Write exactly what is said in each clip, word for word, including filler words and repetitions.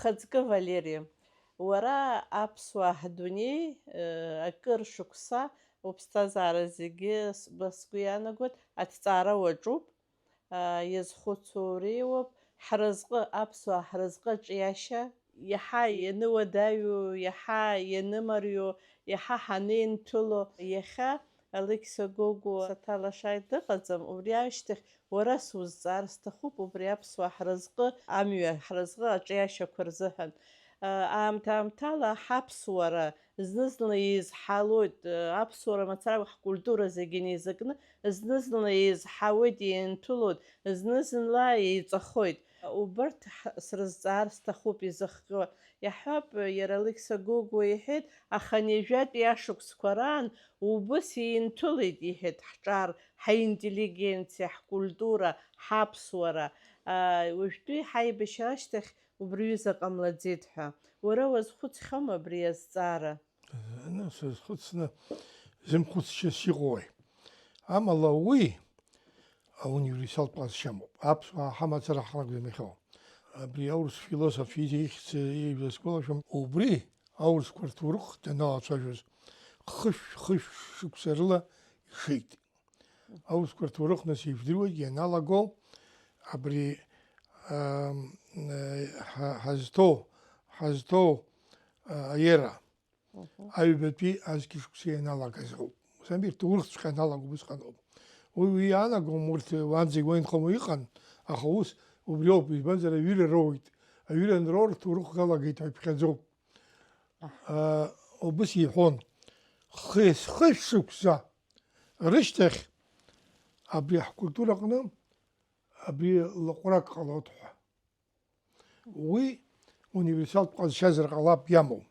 Аӡкы Валери, уара аԥсуаа ҳдунеи, э, акыр шықәса уԥсҭазаара зегьы с-, ба сгәы иаанагоит, аҭҵаара уаҿуп, а, иазхәыцуа уреиуоуп, ҳразҟы, аԥсуаа ҳразҟы аҿиашьа, иаҳа иануадаҩу, иаҳа ианымариоу, иаҳа ҳанеинҭәыло, иахьа Алықьса Гогәуа саҭалашааит дыҟаӡам, убри ашьҭахь уара сузҵаар сҭахуп, убри аԥсуаа ҳразҟы амҩа, ҳразҟы аҿиашьақәа рзыҳәан. Аамҭа-аамҭала ҳаԥсуара зны-зынла еизҳалоит, аԥсуара мацара ҳкультура зегьы инеизакны, зны-зынла еизҳауеит, еинҭәылоит, зны-зынла еиҵахоит. Убарҭ ҳ-, срызҵаар сҭахуп изыхҟьо. Иаҳҳәап, иара Алықьса Гогәуа иҳәеит, аха ани жәатәи ашықәсқәа раан убыс еинҭәылеит, иҳәеит, ҳҿар, ҳинтеллигенциа, ҳкультура, ҳаԥсуара. Аа, уажәтәи ҳаибашьра ашьҭахь убри ҩыза ҟамлаӡеит ҳәа. Уара уазхәыцхьоума абри азҵаара? Ана сазхәыцны зымхәыцшьас иҟоуи? Амала уи ауниверсалтә ҟазшьамоуп. Аԥсуаа ҳамацара ҳракәӡам иахьоу. Абри аурыс философ ихьӡ ижәла сгәалашәом. Убри аурысқәа рҭоурых даналацәажәоз хышә-, хышә шықәса рыла ишеит. Аурысқәа рҭоурых нас ижәдыруеит ианалаго абри, ам, э, ҳа-, ҳазҭоу, ҳазҭоу, а, аера. Мгм. Аҩбатәи азқьышықәса ианалагаз ауп. Самир ҭоурыхҵәҟьа аналаго убысҟан ауп. Уи, уи иаанагом урҭ уанӡагь уа инхома иҟан, аха ус убри ауп, избанзар аҩыра роуеит. Аҩыра анроу рҭоурых алагеит ҳәа иԥхьаӡоуп. Аҳ. А, убыс иҳәон. Хы-, хышә шықәса рышьҭахь абри ҳкультураҟны абри лаҟәрак ҟалоит ҳәа. Уи универсалтә ҟазшьазар ҟалап иамоу.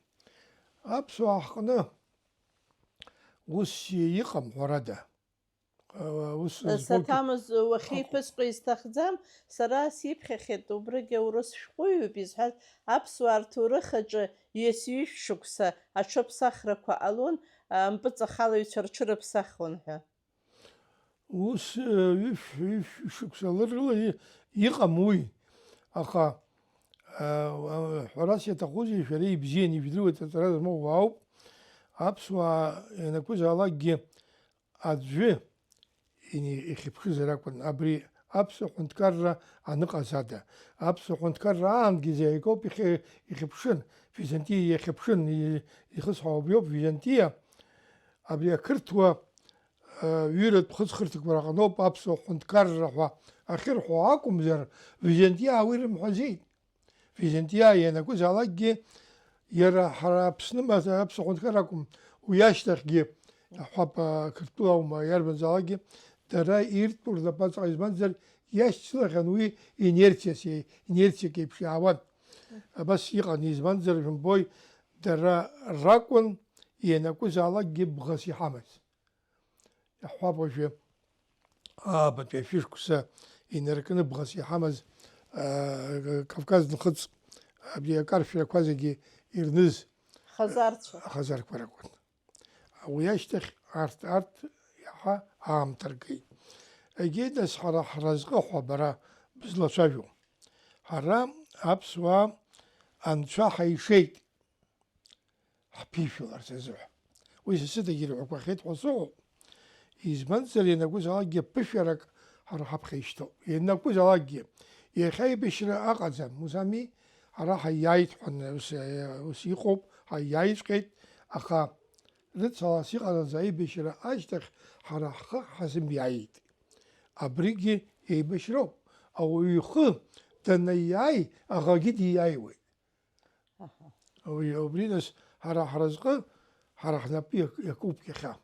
Аԥсуаа ҳҟны ус иҟам, ҳәарада. Ус збоит. Саҭамыз, уахьиԥысҟо исҭахӡам, сара сиԥхьахьеит, убригь аурыс шәҟәыҩҩуп изҳәаз, аԥсуаа рҭоурых аҿы ҩасҩышә шықәса аҽыԥсахрақәа ҟалон, ампыҵахалаҩцәа рҽырыԥсахуан ҳәа. Ус, э, ҩышә, ҩышә шықәса лырыла и-, иҟам уи. Аха, э, э, ҳәарас иаҭахузеи, шәара ибзианы ижәдыруеит, аҵара змоу уаауп. Аԥсуаа ианакәызаалакгьы аӡәы ини-, ихьыԥшызар акәын, абри аԥсуа ҳәынҭқарра аныҟаз ада. Аԥсуа ҳәынҭқарра аангьы Заикоуп ихьы-, ихьыԥшын, Византиа иахьыԥшын, и-, ихысҳәаауа убриоуп, Византиа абри ақырҭуа ҩыратә хыҵхырҭақәа раҟноуп аԥсуа ҳәынҭқарра ҳәа ахьырҳәо акәымзар, Византиаа уи рымҳәаӡеит. Византиаа ианакәызаалакгьы, иара ҳара Аԥсны ма-, аԥсуа ҳәынҭқар акәым, уи ашьҭахьгьы, аҳәап, Қырҭтәыла аума, иарбанзаалакгьы, дара иртәу рнапаҵаҟа, избанзар, иашьцылахьан уи инерциас, инерциак еиԥш иаауан. Абас иҟан, избанзар, шәымбои, дара ракәын ианакәызаалакгьы бӷас иҳамаз. Иаҳҳәап уажәы, аабатәи ашәышықәса инаркны бӷас иҳамаз, аа, Кавказ нхыҵ, абри акаршәрақәа зегьы ирныз Хазарцәа. Ахазарқәа ракәын. Уи ашьҭахь арҭ, арҭ иаҳа аамҭа ргеит. Егьи нас ҳара ҳразҟы ҳәа бара бызлацәажәо. Ҳара аԥсуаа анцәа ҳаишеит. Ҳԥишәаларц азыҳәа. Уи са сыдагьы ирҳәақәахьеит ҳәа сыҟоуп. Избанзар, ианакәызаалакгьы ԥышәарак ҳара ҳаԥхьа ишьҭоуп. Ианакәызаалакгьы. Иахьа аибашьра аҟаӡам, ус ами, ҳара ҳаиааит ҳәа ус, ус иҟоуп, ҳаиааиҵәҟьеит, аха рыцҳалас иҟалаз аибашьра ашьҭахь ҳара ҳхы ҳазымиааит. Абригьы еибашьроуп. Ауаҩы ихы данаиааи, аӷагьы диааиуеит. Аҳа. Уи, убри нас ҳара ҳразҟы, ҳара ҳнапы иак-, иакуп иахьа.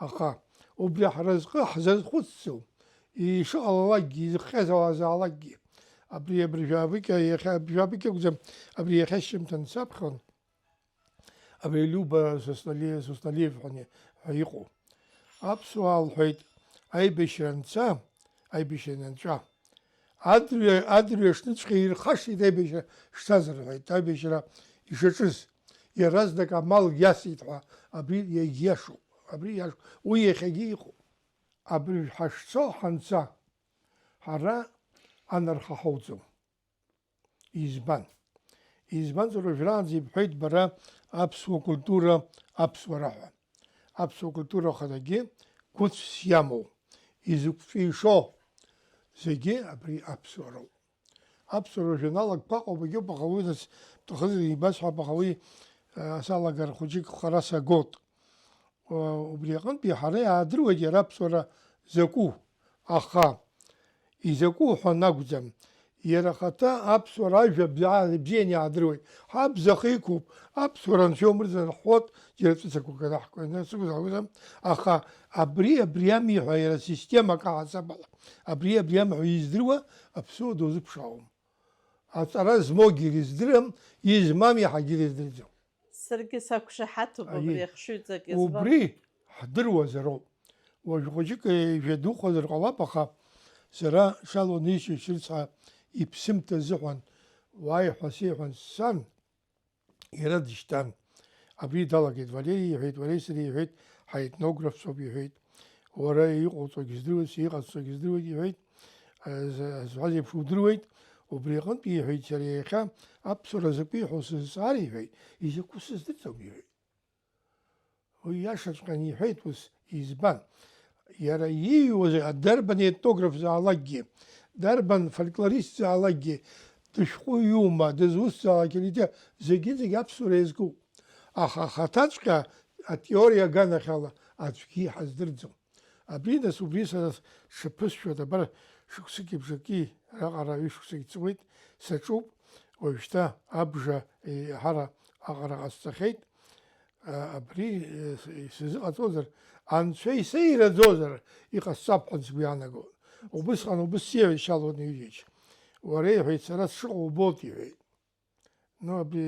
Аха убри ҳразҟы ҳзазхәыцӡом. Ишыҟалалакгьы, изыхҟьазаалакгьы. Абри, абри жәабыкьа, иахьа, абри жәабыкьа акәӡам, абри иахьа сшьымҭан саԥхьон. Абри Люба Соснали-, Сосналиев ҳәа не-, ҳәа иҟоу. Аԥсуаа лҳәеит, аибашьра анца, аибашьра иананҵәа, адырҩа-, адырҩаҽныҵәҟьа ирхашҭит аибашьра шцаз рҳәеит, аибашьра ишаҿыз. Иаразнак амал иасит ҳәа, абри иагьиашоуп, абри иашоуп, уи иахьагьы иҟоуп. Абыржә ҳашцо ҳанца, ҳара анарха ҳауӡом. Избан? Избанзар, уажәраанӡа ибҳәеит бара аԥсуа культура аԥсуара ҳәа. Аԥсуа культура ахадагьы гәыцәс иамоу, изықәҿишо зегьы абри аԥсуароуп. Аԥсуара журнал агәқәа ҟоуп, егьоуп, аха уи нас ҭахызаргьы ибасҳәап, аха уи, э, салагар хәыҷык хара сагоит. Убри аҟынтәи ҳара иаадыруеит иара аԥсуара закәу, аха изакәу ҳәа анакәӡам, иара ахаҭа аԥсуара ажәа бзиа-, бзианы иаадыруеит. Ҳаб захы иқәуп, аԥсуара анцәа иумырӡын ҳҳәоит, џьара ҵәыцақәак анаҳкуа, нас сгәы залгәаӡам, аха абри, абри ами ҳәа иара системак аҳасабала, абри, абри ами ҳәа издыруа аԥсуа дузыԥшаауам. Аҵара змоугьы ирыздырам, измам иаҳагьы ирыздырӡом. Саргьы сақәшаҳаҭуп Аиеи. Убри ахшыҩҵак избан. Убри ҳдыруазароуп. Уажә хәыҷык ижәа духозар ҟалап, аха сара Шалуа Нишьа Шьрыцҳа иԥсымҭа азыҳәан уааи ҳәа сеиҳәан сцан, иара дышьҭан. Абри далагеит, Валери, иҳәеит, уареи сареи, иҳәеит, ҳаетнографцәоуп, иҳәеит. Уара иҟауҵогьы здыруеит, иҟасҵогьы здыруеит, иҳәеит, э, з-, зҳәаз еиԥш удыруеит, убри аҟынтә, иҳәеит, сара иахьа аԥсуара закәи ҳәа усызҵаар, иҳәеит, изакәу сыздырӡом, иҳәеит. Уи иашаҵәҟьаны иҳәеит ус, избан? Иара ииҩуаз дарбан етнографзаалакгьы, дарбан фольклористзаалакгьы, дышәҟәыҩҩума, дызусҭзаалак, зегьы-зегь аԥсуара иазкуп. Аха ахаҭаҵәҟьа атеориа аганахьала аӡәгьы иҳаздырӡом. Абри, нас, убри сара сҽаԥысшәоит, абар, шықәсыки бжаки раҟара ҩышықәсагь ҵуеит, саҿуп, уажәшьҭа абжа еиҳара аҟара ҟасҵахьеит. А, абри, э, с-, сзыҟаҵозар, анцәа исеираӡозар, иҟасҵап ҳәа сгәы иаанагон. Убысҟан убыс сиҳәеит, Шьалуа Наҩеиџьевич. Уара, иҳәеит, сара сшыҟоу убоит, иҳәеит. Ну, абри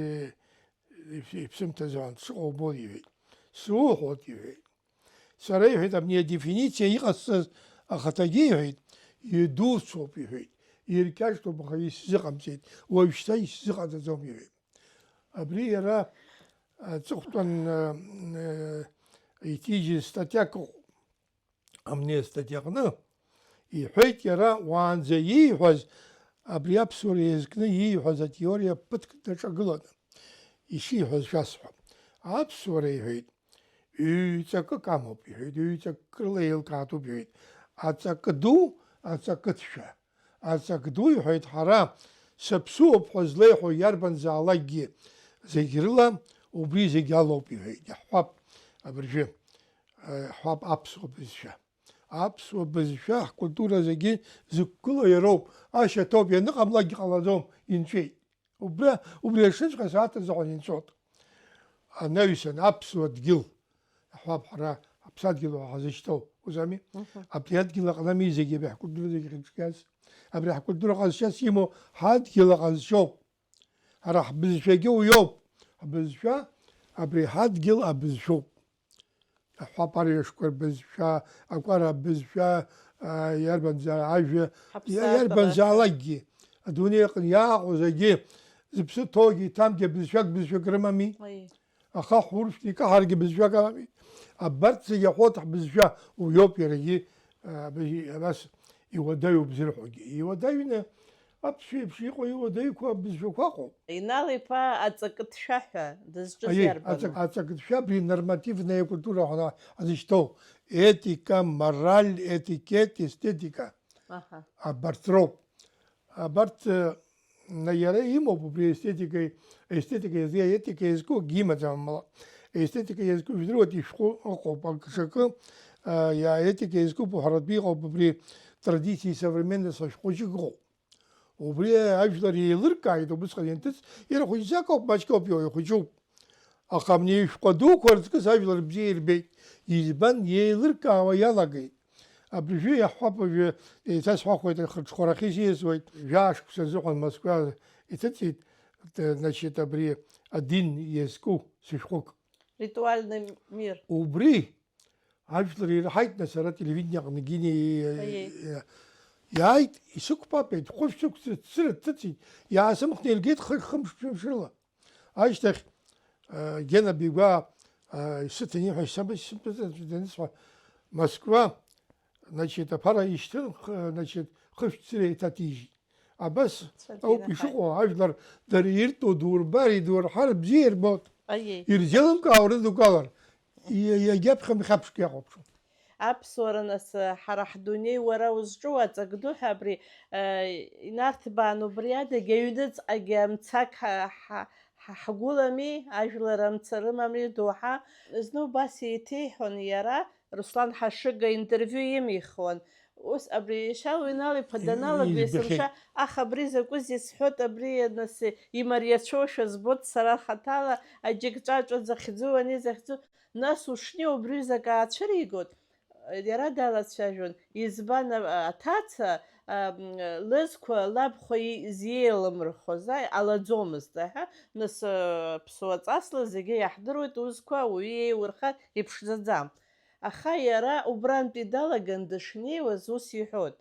иԥ-, иԥсымҭазаан дшыҟоу убоит, иҳәеит. Суҳәоит, иҳәеит. Сара, иҳәеит, абни адефинициа иҟасҵаз ахаҭагьы, иҳәеит, идуцәоуп, иҳәеит, иркьаҿтәуп, аха исзыҟамҵеит, уажәшьҭа исзыҟаҵаӡом, иҳәеит. Абри иара аҵыхәтәан, э, э, иҭижьыз статиак ыҟоуп. Амни астатиаҟны иҳәеит иара уаанӡа ииҳәаз, абри аԥсуара иазкны ииҳәаз атеориа ԥыҭк даҿагыланы ишиҳәаз шәасҳәап. Аԥсуара, иҳәеит, ҩ-ҵакык амоуп, иҳәеит, ҩ-ҵакык рыла еилкаатәуп, иҳәеит, аҵакы ду, аҵакы ҭшәа. Аҵак ду, иҳәеит, ҳара саԥсуоуп ҳәа злеиҳәо иарбанзаалакгьы зегь рыла убри зегь алоуп, иҳәеит. Иаҳҳәап абыржәы, э, иаҳҳәап аԥсуа бызшәа. Аԥсуа бызшәа ҳкультура зегьы зықәгылоу иароуп, ашьаҭоуп, ианыҟамлакгьы ҟалаӡом, инҵәеит. Убра, убри аҽныҵәҟьа асааҭ азыҳәан инҵәот. Анаҩсан аԥсуа дгьыл, иаҳҳәап, ҳара ҳаԥсадгьыл ҳәа ҳазышьҭоу, узами? Мгм. Абри адгьыл аҟнами зегьы, абри ҳкультура зегьы хьыҿқьаз, абри ҳкультура ҟазшьас имоу ҳадгьыл аҟазшьоуп. Ҳара ҳбызшәагьы уиоуп. Ҳбызшәа абри ҳадгьыл абызшәоуп. Аҳәап, арҩашқәа рбызшәа, акәара абызшәа, а, иарбанзаалак ажәа, Ҳаԥсаатәра. Иарбанзаалакгьы, адунеи аҟны иааҟоу зегьы, зыԥсы ҭоугьы, иҭамгьы бызшәак, бызшәак рымами? Аиеи. Ахаҳә уршәны икаҳаргьы бызшәак амами? Абарҭ зегьы аҳәоит ҳбызшәа, уиоуп иарагьы, а, абас иуадаҩуп зырҳәогьы. Иуадаҩны Аԥсшәа еиԥш иҟоу иуадаҩқәа абызшәақәа ыҟоуп. Инал-иԥа аҵакы ҭшәа ҳәа дызҿыз Аиеи, иарбану? Аҵак-, аҵакы ҭшәа абри нормативная культура ҳәа ҳазышьҭоу, етика, мораль, етикет, естетика. Аҳа. Абарҭ роуп. Абарҭ, э, на-, иара имоуп убри естетикеи, естетика иазы, етика иазку акгьы имаӡам, амала. Естетика иазку жәдыруеит, ишәҟәы ыҟоуп, акы-ҽакы, э, иа-, етика иазкуп уҳәаратәы иҟоуп убри традициеи современность ҳәа шәҟәыҷык ыҟоуп. Убри ажәлар еилыркааит, убысҟан ианҭыҵ, иара хәыҷӡак ауп, маҷк ауп, иоу, ихәыҷуп. Аха абни ишәҟәа дуқәа рҵкыс ажәлар бзиа ирбеит. Избан? Еилыркаауа иалагеит. Абыржәы иаҳҳәап, уажәы еиҭасҳәахуеит, ахырҽхәарахьы сиасуеит. Жәаа шықәса азыҳәан Москва иҭыҵит, значит, абри адин иазку сышәҟәык. Ритуальный мир. Убри Ажәлар ираҳаит, нас, ара телевидение аҟны Гиниа Аиеи. Иааит, исықәԥапеит, хәышә сықәҵ-, цыра дҭыҵит, иаасымхны иргеит хы-, хымш-ԥшьымш рыла. Ашьҭахь, э, Гена Бигәаа, э, исыҭаны иҳәа, исымаз, исымаз, данысҳәа, Москва, значит, аԥара ишьҭын, х-, значит, хышә цыра еиҭаҭижьит. Абас ауп ишыҟоу, ажәлар дара иртәу дурбар, идурҳар бзиа ирбоит. Ирзеилымкаауа рыдукылар, иагьаԥхьа мхьаԥшк иахәаԥшуа. Аԥсуара, нас, ҳара ҳдунеи уара узҿу аҵак ду ҳәа абри инарҭбаан, убри адагьы аҩныҵҟагьы мцак ҳагәылами, ажәлар амца рымами, доуҳа. Зны убас еиҭеиҳәон иара, Руслан Ҳашыга интервиу имихуан. Ус абри Шьалуа Инал-иԥа даналага есымша, аха абри закәызеи сҳәоит, абри нас имариацәоушәа збоит сара хаҭала, аџьыкҵәаҵәа захьӡу, ани захьӡу. Нас ушни убри закы аацәыригоит, иара далацәажәон. Избан, а-, аҭаца, а, м, лызқәа лабхәа и-, зиеилымырхоз, ааи, ҟалаӡомызт, аҳәа, нас, а, ԥсуа ҵасла зегьы иаҳдыруеит, узқәа ауаҩы иеиурхар иԥшӡаӡам. Аха иара убрантәи далаган дышнеиуаз ус иҳәоит,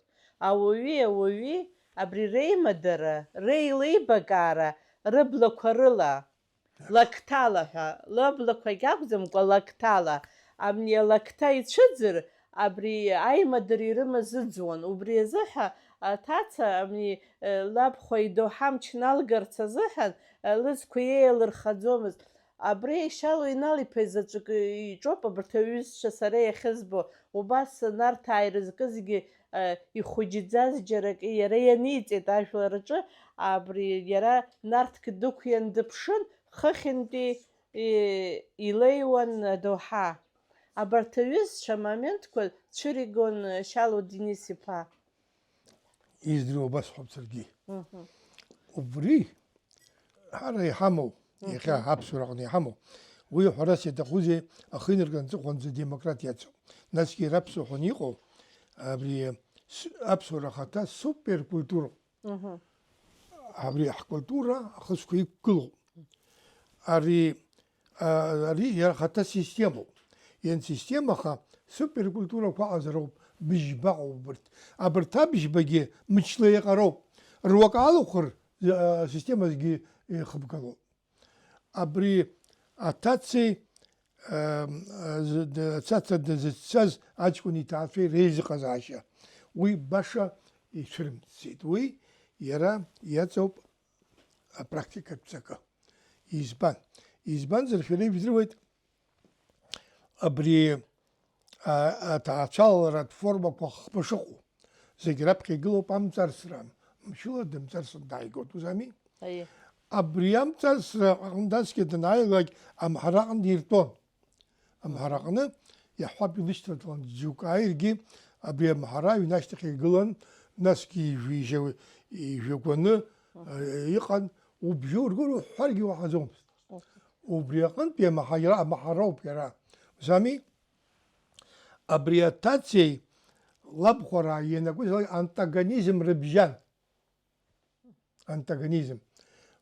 ауаҩи ауаҩи абри реимадара, реилеибакаара рыблақәа рыла, лакҭала ҳәа, лыблақәагь акәӡамкәа лакҭала, абни алакҭа ицәыӡыр, абри аимадара ирымаз ыӡуан, убри азыҳәа аҭаца абни, э, лабхәа идоуҳа амч налгарц азыҳәан, э, лызқәа еилырхаӡомызт. Абри Шьалуа Инал-иԥа заҵәык иҿоуп абарҭ аҩызцәа сара иахьызбо, убас Нарҭаа ирызкызгьы, э, ихәыҷӡаз џьаракы иара ианиҵеит ажәлар рҿы, абри иара Нарҭк дықәиан дыԥшын, хыхьынтәи, э, илеиуан адоуҳа. Абарҭ аҩызцәа амоментқәа цәыригон Шьалуа Денис-иԥа. Издыруа убасҳәап саргьы. Мгм. Убри ҳара иҳамоу, мгм, иахьа аԥсуара аҟны иҳамоу, уи ҳәарас иаҭахузеи, ахы инаркны аҵыхәанӡа демократ иацуп. Насгьы иара аԥсуа ҳәа иҟоу, абри с-, аԥсуара ахаҭа суперкультуроуп. Мгм. Абри ҳкультура ахысқәа иқәгылоуп. Ари, а, ари иара хаҭа системоуп. Иансистемаха, суперкультурақәа аҟазароуп, быжьба ыҟоуп убырҭ. Абырҭ абыжьбагьы мчла иҟароуп. Руак алахәыр, а, система зегьы ихыбгалоуп. Абри аҭацеи, а, а, з-, д-, аҭаца дызцәцаз аҷкәын иҭаацәеи реизыҟазаашьа. Уи баша ицәырымҵӡеит. Уи иара иаҵоуп апрактикатә ҵакы. Избан? Избанзар, шәара ижәдыруеит, абри, а, аҭаацәалалратә формақәа хԥа шыҟоу. Зегь раԥхьа игылоуп амҵарсра, мчыла дымҵарсны дааигоит, узами? Аиеи. Абри амҵарсра аҟны дасгьы данааилак амҳараҟны диртәон. Амҳараҟны иаҳҳәап, илышьҭаҵалан џьоук ааиргьы, абри амҳара аҩны ашьҭахь игылан, насгьы ижә-, ижә-, ижәагәаны, э, иҟан, убжьы ургар уҳәҳәаргьы уаҳаӡомызт. Убри аҟынтәи амаҳа-, иара амаҳароуп иара. Узами? Абри аҭацеи лабхәараа ианакәыз антагонизм рыбжьан. Антагонизм.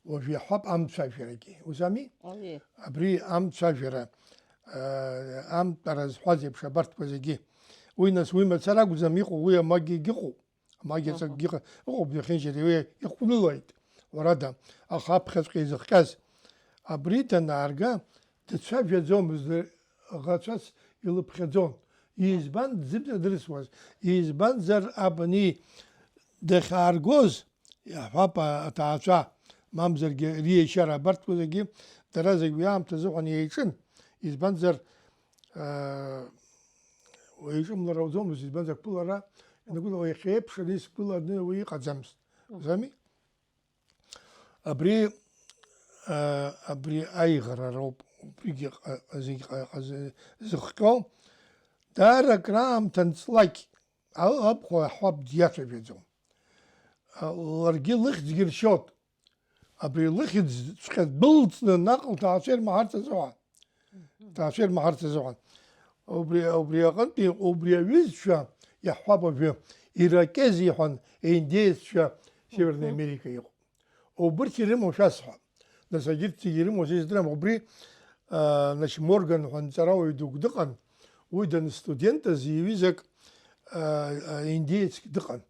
Уажә иаҳҳәап амцәажәарагьы. Узами? Аиеи. Абри амцәажәара, аа, амтәара зҳәаз еиԥш абарҭқәа зегьы. Уи нас уи мацара акәӡам иҟоу, уи амагьагь ыҟоуп. Амагьаҵәгьы ыҟа-, ыҟоуп, иахьынџьара уи иҟәнылоит, уарада, аха аԥхьаҵәҟьа изыхҟьаз. Абри данаарга, дцәажәаӡомызт, ӷацәас илыԥхьаӡон. Избан дзыбзадырсуаз? Избанзар абни дахьааргоз, иаҳҳәап, а-, аҭаацәа, мамзаргьы риешьара абарҭқәа зегьы, дара зегь уи аамҭазы ҳәа еиҿын. Избанзар, аа, уаҩы иҿымлар ауӡомызт, избанзар, ақәылара ианақәыло, уаҩ иахьеиԥшын, исқәыланы уи иҟаӡамызт. Узами? Абри, аа, абри аиӷара роуп, убригьы ҟа-, ҟа-, зегь ҟа-, ҟа-, зы-, зыхҟьо. Даара акраамҭа анҵлак, Ал-, абхәа аҳәап диацәажәаӡом. А, ларгьы лыхьӡгьы ршьоит. Абри лыхьӡҵәҟьа дәылҵны наҟ лҭаацәа ирмаҳарц азыҳәан. Ҭаацәа ирмаҳарц азыҳәан. Убри, убри аҟынтәи, убри аҩызцәа иаҳҳәап уажәы, иракез иҳәан, индееццәа Северной Америка иҟоуп. Убырҭ ирымоу шәасҳәап. Нас, егьырҭ зегьы ирымоу сыздырам. Убри, а, значит, Морган ҳәа нҵарауаҩ дук дыҟан. Уи данстудентыз, иҩызак, а, а, индеецк дыҟан.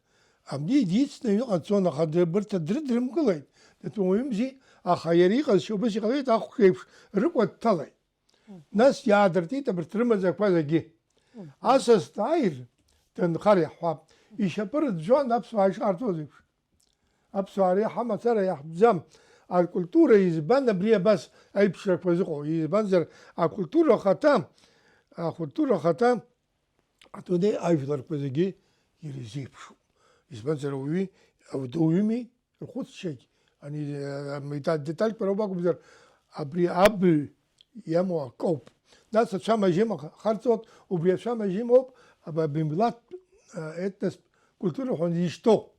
Абни дицны аҩныҟа дцон, аха дры-, бырҭ дрыдрымкылеит. Датәым уаҩымзи, аха иара иҟазшьа убас иҟалеит, ахәшә еиԥш рыкәа дҭалеит. Нас иаадыртит абырҭ рымаӡақәа зегьы. Асас дааир, дынхар иаҳҳәап, ишьапы рыӡәӡәан аԥсуаа ишҟарҵоз еиԥш. Аԥсуаа ари ҳамацара иаҳтәӡам. Акультура избан абри абас аиԥшрақәа зыҟоу? Избанзар, акультура ахаҭа, акультура ахаҭа адунеи ажәларқәа зегьы ирзеиԥшуп. Избанзар, ауаҩы, ауаҩыми, рхәыцшьагь, ани, э, металь детальқәа роуп акәымзар, абри абаҩ иамоу акоуп. Нас ацәамажьыма харҵоит, убри ацәамажьымоуп, аба-, абимилаҭтә, э, етнос культура ҳәа изышьҭоу.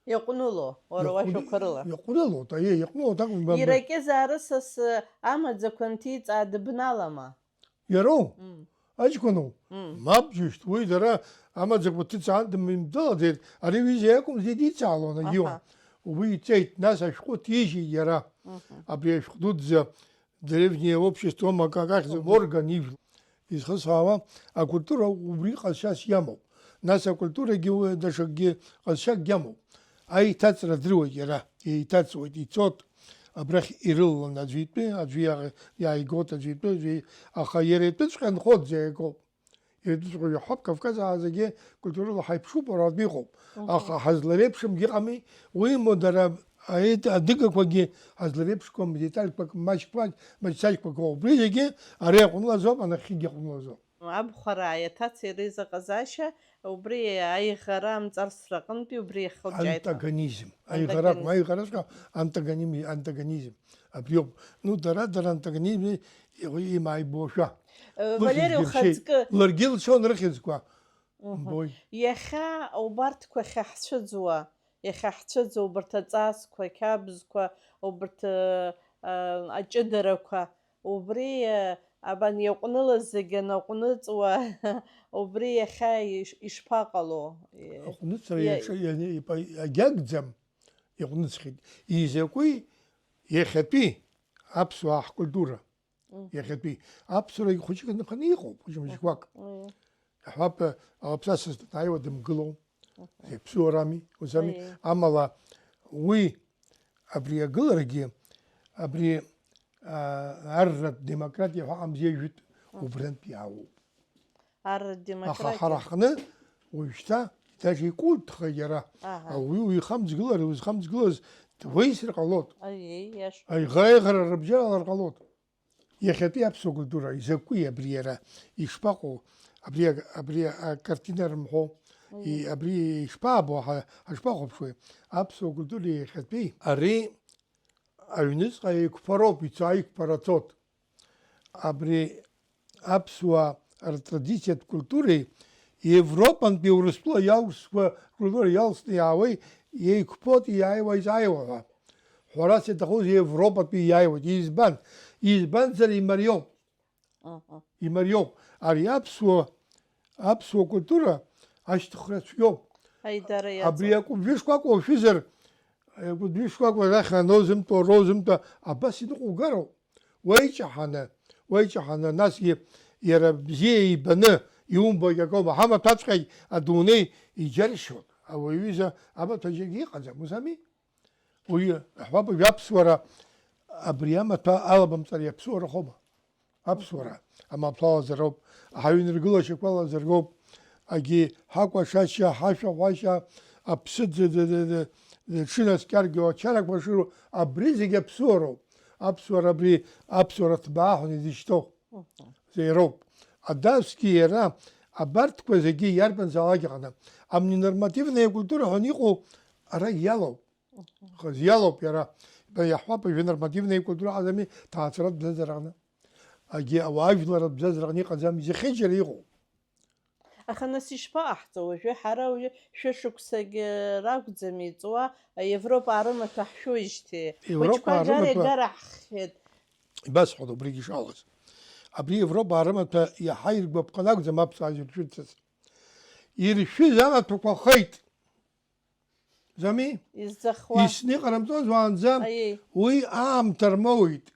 Иаҟәныло, уара Иаҟәны-, уажәақәа рыла. Иаҟәнылоит, аиеи, иаҟәнылоит акәымзар. Иракьызаара сас, э, амаӡақәа нҭиҵаа дыбналама? Иароу? Мм. Аҷкәыноу? Мм. Мап џьушьҭ, уи дара амаӡақәа ҭыҵаан дымдәылаӡеит, ари ҩыза иакәым, зегь дицаалон, аха, агьиуан. Уи ицеит, нас ашәҟәы ҭижьит иара. Мгм. Абри ашәҟә дуӡӡа древнее общество макак ахьӡ Мгм. Морган ижәла. Изхысҳәаауа, акультура убри ҟазшьас иамоуп. Нас акультурагьы уи даҽакгьы ҟазшьакгьы амоуп. Аиҭаҵра дыруеит иара, еиҭаҵуеит, ицоит, абрахь ирылалан аӡәы итәы, аӡәы иа-, иааигоит аӡәы итәы, аӡәы и-, аха иара итәыҵәҟьа нхоит, иааигоуп. Иара итәыҵәҟьа иаҳҳәап, Кавказаа зегьы культурала ҳаиԥшуп, уара атәы иҟоуп. Мгм. Аха ҳазлареиԥшымгьы ыҟами, уимоу дара аит-, адыгақәагьы ҳазлареиԥшқәам, детальқәак маҷқәак, маҷсаҷқәак ыҟоуп. Убри зегьы ари аҟәнылаӡом, анахьхьигьы аҟәнылаӡом. Абхәараа иаҭацеи реизыҟазаашьа, убри аиӷара амҵарсра аҟынтәи убри иахылҿиааит ҳәа. Антагонизм. Аиӷара акәым, Антагонизм. Аиӷараҵәҟьа антагоними-, антагонизм. Абриоуп. Ну, дара, дара антагонизм имааибошәа. Э, Валери, лыхьӡ дыршьеит. Ухаҵкы. Ларгьы лшон рыхьӡқәа. Мгм. Умбои. Иахьа убарҭқәа ахьаҳцәыӡуа, иахьаҳцәыӡуа убарҭ аҵасқәа, ақьабзқәа, убарҭ, э, э, аҷыдарақәа. Убри, э, абан иаҟәнылаз зегьы анаҟәныҵуа, убри иахьа иш-, ишԥаҟало? Аҟәныҵра иа-, иаҿы иани-, ипа-, иагьагӡам, иаҟәныҵхьеит. Изакәи иахьатәи аԥсуаа ҳкультура? Мгм. Иахьатәи аԥсуарагь хәыҷык аныханы иҟоуп, хәыҷы-мыҷқәак. Мгм. Иаҳҳәап, ауаԥсасас данааиуа дымгыло, Мгм. иаԥсуарами, усами. Аиеи. Амала уи абри агыларагьы, абри, аа, арратә демократиа ҳәа амзеижәытә Мгм. убрантә иаауоуп. Арратә Аха демократиа. Ҳара ҳҟны уажәшьҭа даже икультхеит иара. Аҳа. Ауаҩы уихамҵгылар, узхамҵгылаз дуеисыр ҟалоит. Аиеи, иашоуп. Аиӷара-, аиӷара рыбжьалар ҟалоит. Иахьатәи аԥсуа культура изакәи абри иара? Ишԥаҟоу? Абри ак-, абри акартина рымҳәо, Мгм. и-, абри ишԥаабо, ҳа-, ҳашԥахәаԥшуеи? Аԥсуа культура иахьатәи ари аҩныҵҟа еиқәԥароуп, ицо-, аиқәԥара цоит. Абри аԥсуаа ртрадициатә культуреи Европантәи Урыстәыла иалсқәа ркультура иалсны иаауеи, еиқәԥоит, иааиуа, изааиуа ҳәа. Ҳәарас иаҭахузеи Европатәи иааиуеит. Избан? Избанзар имариоуп. Аҳа. Имариоуп. Ари аԥсуа, аԥсуа культура ашьҭыхра цәгьоуп. Аидара иаҵоуп. Абри акәымжәышқәак уашәызар, акәымжәышқәак уарахь анозымтәо, розымтәа, абас иныҟәугароуп. Уеиҷаҳаны, уеиҷаҳаны, насгьы иара бзиа ибаны иумбогь акоума, ҳамаҭәаҵәҟьагь адунеи иџьаршьоит. Ауаҩыза амаҭәа зегьы иҟаӡам, узами? Уи, ҳҳәап, уажәы аԥсуара, абри амаҭәа алабамҵар иаԥсуарахома? Аԥсуара амаҭәа алазароуп, ҳаҩныргылашьақәа алазароуп, агьи ҳакәашашьа, ҳашәаҳәашьа, аԥсы ӡ-, ӡ-, ӡ-, ӡ-, зҽынаскьаргьу ачарақәа шыру, абри зегь аԥсуароуп. Аԥсуара абри, аԥсуара ҭбаа ҳәа изышьҭоу. Мгм. Зеи роуп. Адасгьы иара абарҭқәа зегьы иарбанзаалак аҟны амненормативная культура ҳәа иҟоу ара иалоуп. Мгм. Хаз иалоуп иара. Ба иаҳҳәап, ажәа нормативная культура ҟаӡами, ҭаацәаратә бзазараҟны. Агьи ауаажәларатә бзазараҟны иҟаӡами, зехьыџьара иҟоуп. Аха нас ишԥаҟаҳҵо уажәы? Ҳара уажәы шәышықәсагьы ракәӡам иҵуа, Европа арымаҭәа ҳшәоижьҭеи. Европа Хәыҷқәа агара арымаҭәа игара ҳхьеит. Ибасҳәоит убригьы ишалаз. Абри Европа арымаҭәа иаҳа иргәаԥхан акәӡам аԥсуаа зегь ршәырцаз. Иршәыз амаҭәақәа хеит. Зами? Изӡахуа. Исны иҟарымҵоз уаанӡа Аиеи. Уи аамҭа рмоуит.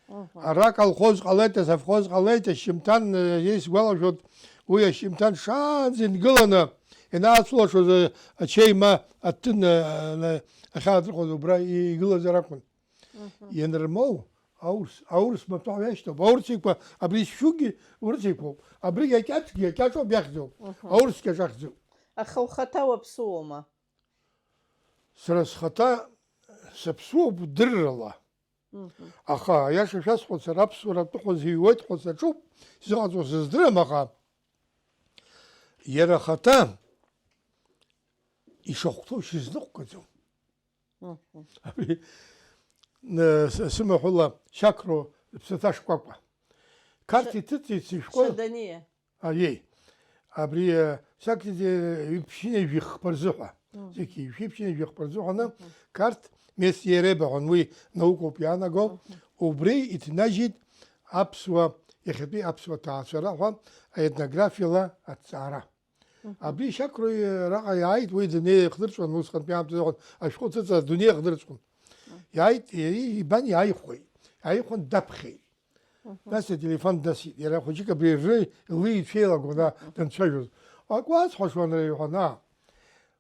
Мгм. Ара аколхоз ҟалеит, асовхоз ҟалеит, ашьжьымҭан, э, исгәалашәоит, уи ашьжьымҭан шаанӡа ингыланы, ианаацәылашоз, э, ачеи ма аҭын, э, э, ахьаадырхәоз убра и-, игылазар акәын. Мгм. Ианырмоу, аурс, аурс маҭәа ҩашьҭоуп. Аурс еиқәа, абри зшәугьы урыс еиқәоуп. Абригь акьаҿгьы акьаҿоуп иахьӡу. Мгм. Аурс кьаҿ ахьӡу. Аха ухаҭа уаԥсыуоума? Сара схаҭа саԥсуоуп дыррала. Мгм. Аха, аиаша шәасҳәоит, сара аԥсуара атәы ҳәа зыҩуеит ҳәа саҿуп, сзыҟаҵоу сыздырам, аха иара ахаҭа ишахәҭоу шьызныҟәгаӡом. Мгм. Абри, э, с-, сымаҳәыла шьақәроу зыԥсаҭа шкәакәа. Қарҭ Ш-, иҭыҵит сышәҟәы. Шадание. Аиеи. Абри, э, шьақәиҭ, э, ҩԥшьынҩажәи хԥа рзыҳәа. Мгм. Зегьы ҩԥшьынҩажәи хԥа рзыҳәаны, мгм, Қарҭ Месиа Еребаҳәан уи наукоуп иаанаго, мгм, убри иҭнажьит аԥсуа, иахьатәи аԥсуа ҭаацәара ҳәа аетнографиала аҭҵаара. Мгм. Абри шьақәроу раҟа иааит, уи дунеи иахдырҵәон, усҟантәи аамҭазы акәын ашәҟәы ҭыҵра адунеи иахдырҵәон. Мгм. Иааит, иара ибан иааихәеит. Иааихәан даԥхьеит. Мгм. Нас ателефон дасит. Иара хәыҷык абри ры-, лы ицәеилагон, а, мгм, данцәажәоз. Акы уасҳәашон, иҳәон, а.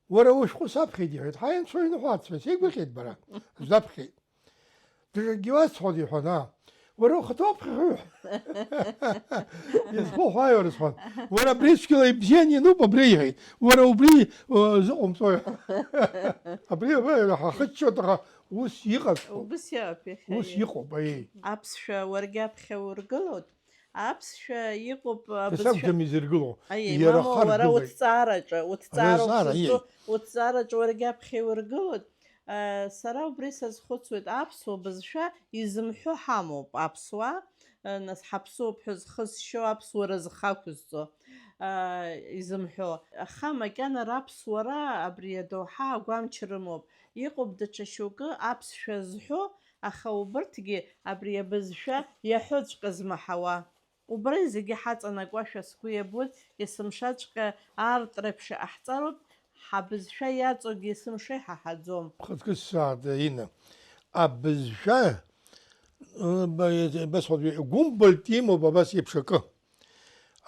Уара ушәҟәы саԥхьеит, иҳәеит. Ҳаи, анцәа иныҳәа ацәа, сеигәырӷьеит бара. Сдаԥхьеит. Даҽакгьы уасҳәоит, иҳәон, аа. Уара ухаҭа уаԥхьахьоу? Изхәыхәааи уара, сҳәон. Уара абри цәгьала ибзиан иануп, абри иҳәеит. Уара убри, э, зыҟоумҵои? Абри, абри, ҳахыччоит, аха ус иҟаҵәҟьоуп. Убыс иҟоуп иахьа, ус иҟоуп, аиеи. Аԥсшәа уаргьы аԥхьа ургылоит. Аԥсшәа иҟоуп, абызшәа. Исакәӡам изыргыло. Аиеи, иара мамоу, уара харгылеит. Уҭҵаараҿы, уҭҵаароуп, аиеи, сызҿу, уҭҵаараҿы уаргьы аԥхьа иургылоит. Сара убри сазхәыцуеит, аԥсуа бызшәа изымҳәо ҳамоуп аԥсуаа, нас ҳаԥсуоуп ҳәа зхы зшьо, аԥсуара зхы ақәызҵо, изымҳәо. Аха макьана раԥсуара абри адоуҳа агәамч рымоуп. Иҟоуп даҽа шьоукы аԥсшәа зҳәо, аха убырҭгьы абри абызшәа иаҳәоҵәҟьа змаҳауа. Убра зегьы ҳаҵанакуашәа сгәы иабоит, есымшаҵәҟьа аартра еиԥш иҟаҳҵароуп, ҳабызшәа иаҵоугьы есымша иҳаҳаӡом. Хыҵкы сааҭ, Инна. Абызшәа, ы, ба-, басҳәоит, гәымбылтә имоуп абас еиԥш акы.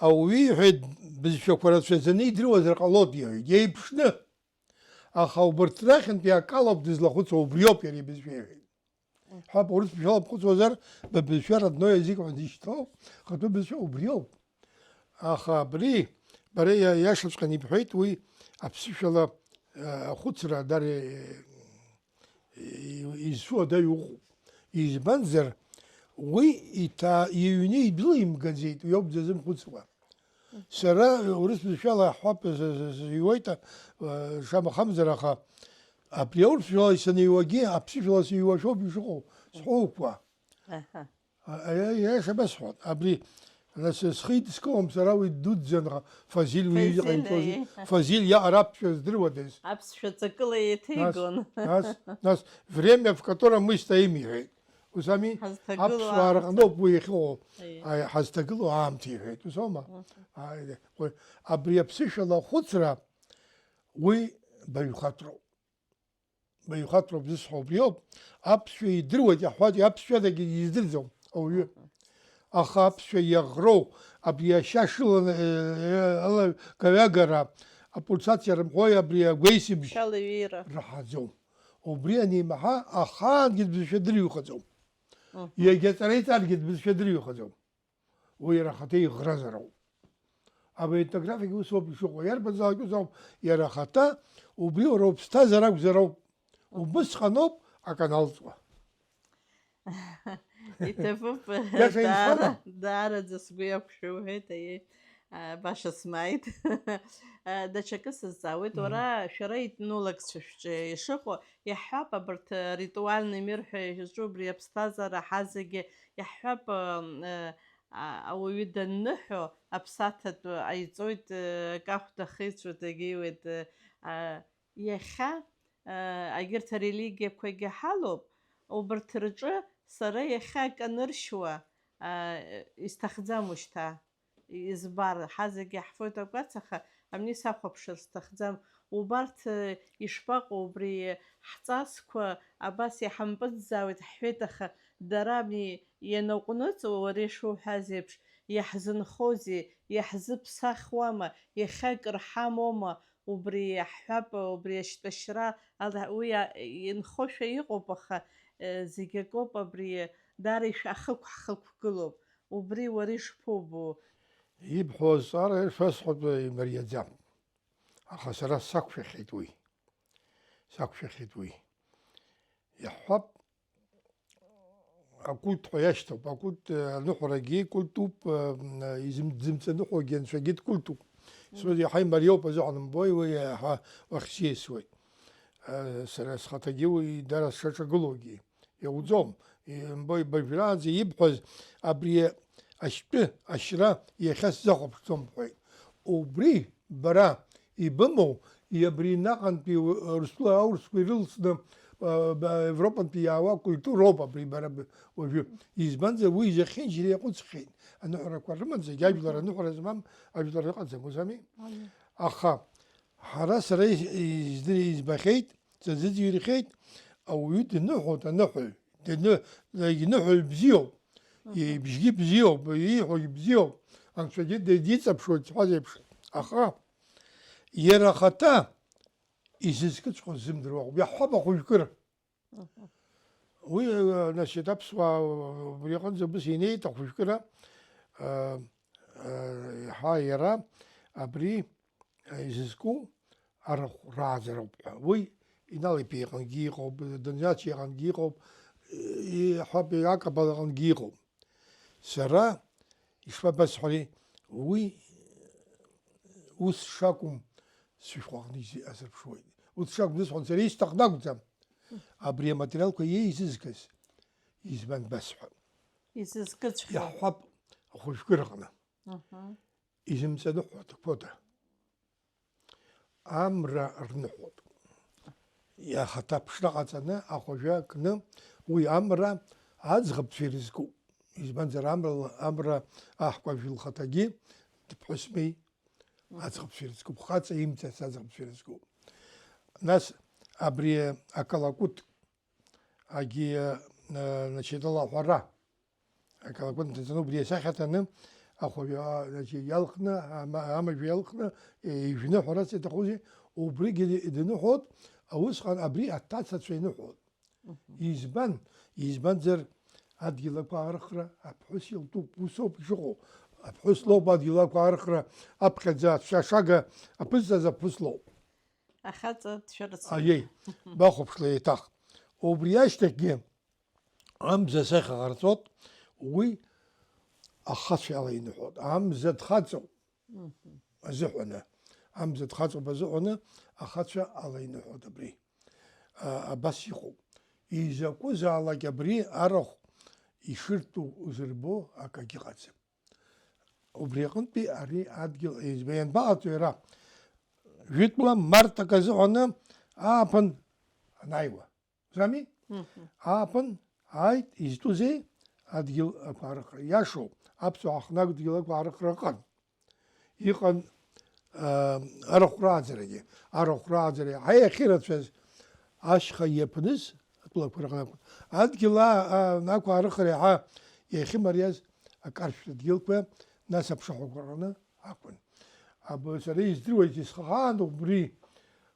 Ауаҩы иҳәеит, бызшәақәа рацәаӡаны идыруазар ҟалоит, иҳәеит, иеиԥшны. Аха убарҭ рахьынтәи акалоуп дызлахәыцуа, убриоуп иара ибызшәа иҳәеит. Ҳәа, урыс бызшәала бхәыцуазар, быбызшәа родной язык ҳәа зышьҭоу, хатәы бызшәа убриоуп. Аха абри, бара иа-, иашаҵәҟьаны ибҳәеит, уи аԥсышәала, э, ахәыцра дара, э, и-, изцу адаҩ уҟоуп. Избанзар, уи иҭа-, иҩны идәылимгаӡеит, уи ауп дзазымхәыцуа. Сара урыс бызшәала ҳҳәап, з-, з-, з-, иуеит, а, шамахамзар, аха абри аурыс жәлала саныҩуагьы, аԥсышәала сыҩуашәоуп ишыҟоу, сҳәоуқәа. Аҳа. А, а, иа-, иаша басҳәон. Абри, нас, схы идыскылом сара уи ддуӡӡан, аха Фазиль уи Фазиль, иҟаиҵози, аиеи. Фазиль иаҟара аԥсшәа здыруадаз. Аԥсшәа ҵакыла еиҭеигон. Нас, нас, нас, время, в котором мы стоим, иҳәеит. Ус ами, ҳазҭагылоу аԥсуаа аамҭа. Рҟноуп уи иахьыҟоу, аиеи, аи, ҳазҭагылоу аамҭа иҳәеит, ус аума? Мгм. Аи, уи, абри аԥсышәала ахәыцра, уи баҩхатәроуп. Баҩхатәроуп зысҳәо убриоуп, аԥсшәа идыруеит иаҳҳәоит, аԥсшәадагьы издырӡом ауаҩы. Мгм. Аха аԥсшәа иаӷроу, абри ашьа шыланы, э, э, ала-, гаҩагара, апульсациа рымҳәои, абри агәеисыбжь шьала иҩеира раҳаӡом. Убри анимаҳа, ахаангьы дбызшәа дырҩхаӡом. Мгм. Иагьа ҵара иҵаргьы дбызшәа дырҩхаӡом. Уи иара ахаҭа иӷразароуп. Абри аетнографиагьы ус ауп ишыҟоу. Иарбанзаалак ус ауп. Иара ахаҭа, убри уара уԥсҭазаара акәзароуп. Мгм. Убысҟаноуп аканалҵуа. Иҭабуп, иаша даара, исҳәама? Даараӡа сгәы иақәшәа уҳәеит, аиеи. А, баша смааит. А, даҽакы сызҵаауеит, мгм, уара, шәара етнологцәа шәҿы ишыҟоу, иаҳҳәап, абарҭ, а, ритуальный мир ҳәа изҿу убри аԥсҭазаара ҳазегьы, иаҳҳәап, а, а, а, ауаҩы данныҳәо, аԥсаҭатә ҟаиҵоит, а, акахәда ахыҵәоит, егьиуеит, а, а, иахьа, а, агьырҭ арелигиақәагьы ҳалоуп, убарҭ рҿы сара иахьа акы аныршьуа, а, исҭахӡам ушьҭа. Избар, ҳазегьы ҳфоит акәац, аха амни сахәаԥшыр сҭахӡам. Убарҭ, э, ишԥаҟоу, убри ҳҵасқәа абас иҳампыҵӡаауеит ҳҳәеит, аха дара амни ианаҟәныҵуа, уара ишуҳәаз еиԥш, иаҳзынхозеи, иаҳзыԥсахуама, иахьа акыр ҳамоума, убри иаҳҳәап, убри ашьтәашьра ала, уи а-, инхошәа иҟоуп, аха, э, зегь акоуп, абри даара ишәа-, ахықә ҳхықәгылоуп. Убри уара ишԥоубо? Ибҳәо азҵаара шәасҳәап, имариаӡам. Аха сара сақәшәахьеит уи. сақәшәахьеит уи. Иаҳҳәап, акульт ҳәа иашьҭоуп. Акульт, э, аныҳәарагьы культуп, э, м, изым-, дзымҵаныҳәогьы анцәагьы дкультуп. Мм. Сара иаҳа имариоуп азыҳәан умбои, уи иаҳа уахь сиасуеит. Э, сара схаҭагьы уи дара сшаҿагылогьы иауӡом. Имбои, бажәраанӡа ибҳәаз абри ашьтәы ашьра иахьа сзахәаԥшӡом бҳәеит. Убри бара ибымоу, абри наҟантәи Урыстәыла аурысқәа ирылсны, а, ба-, Европантәи иаауа акультуроуп абри бара б-, уажәы. Избанзар, уи зехьынџьара иаҟәыҵхьеит. Аныҳәарақәа рыман зегь, ажәлар аныҳәара змам ажәлар ыҟаӡам, узами? Аиеи. Аха ҳара сара из-, издыр-, избахьеит, сазыӡырҩхьеит, ауаҩы дныҳәоит, аныҳәаҩ, дны-, иныҳәаҩ бзиоуп, Мгм. ибжьгьы бзиоуп, ииҳәогьы бзиоуп, анцәагьы ди-, диҵаԥшуеит зҳәаз еиԥш. Аха иара ахаҭа изызкыҵәҟьоз ззымдыруа ауп. Иаҳҳәап, ахәыжәкыра. Мгм. Уи, э, значит, аԥсуаа убри аҟынӡа убыс инеит ахәыжәкыра, э, э, еиҳа иара абри, э, изызку арахә рааӡароуп ҳәа. Уи Иналиԥи иҟынгьы иҟоуп, Даниач иҟынгьы иҟоуп, э, иҳәап, Иакаб иҟынгьы иҟоуп. Сара, ишԥабасҳәари, уи ус шакәым сышәҟәы аҟны изи-, азырԥшуеит. Ус шакәым зысҳәо, сара исҭахны акәӡам. Абри аматериалқәа еизызгаз, избан басҳәап. Изызкыҵәҟьо. Иаҳҳәап, ахәыжәкыраҟны. Аҳа. Изымҵаныҳәо аҭақәода. Амра рныҳәоуп. Иахаҭа аԥшра ҟаҵаны, ахәажәа кны, уи амра аӡӷабцәа ирызкуп. Избанзар, амра, амра аҳкәажә лхаҭагьы дыԥҳәысми, аӡӷабцәа ирызкуп. Хаҵа имҵац аӡӷабцәа ирызкуп. Нас абри акалакут агьи, э, значит, алаҳәара. Акалакут нҭаҵаны убри асахьа ҭаны, ахәажәа, а, значит, иалхны, ама-, амажәа иалхны, э, ижәны ҳәарас иаҭахузеи, убригьы ди-, дныҳәоит, усҟан абри аҭацацәа иныҳәоит. Мгм. Избан? Избанзар, адгьыл ақәаарыхра аԥҳәыс илтәуп, усоуп ишыҟоу. Аԥҳәыс лоуп адгьыл ақәаарыхра аԥхьаӡа, ашага аԥызҵаз аԥҳәыс лоуп. Ахаҵа дшәарыцоит. Аиеи, бахәаԥшла еиҭах. Убри ашьҭахьгьы амза асахьа ҟарҵоит, уи ахацәа ала иныҳәоит. Амза дхаҵоуп. Мгм. Азыҳәаны. Амза дхаҵоуп азыҳәаны, ахацәа ала иныҳәоит абри. А, абас иҟоуп. Изакәызаалак абри арахә ишыртәу узырбо акагьы ыҟаӡам. Убри аҟынтәи ари адгьыл еизба ианбаҟаҵо иара? Жәытәла март акы азыҳәаны ааԥын анааиуа. Узами? Мгм. Ааԥын ааит, изтәузеи? Адгьыл ақәаарыхра. Иашоуп, аԥсуаа ҳахнагоу дгьыл ақәаарыхра ыҟан. Иҟан, аа, арахә рааӡарагьы. Арахә рааӡара иаҳа иахьырацәаз ашьха иаԥныз атәылақәа рҟны акәын. Адгьыл аа, аа, ақәаарыхра иаҳа иахьымариаз акаршәра дгьылқәа, нас аԥшаҳәақәа рҟны акәын. Аб-, сара издыруеит, исхаан убри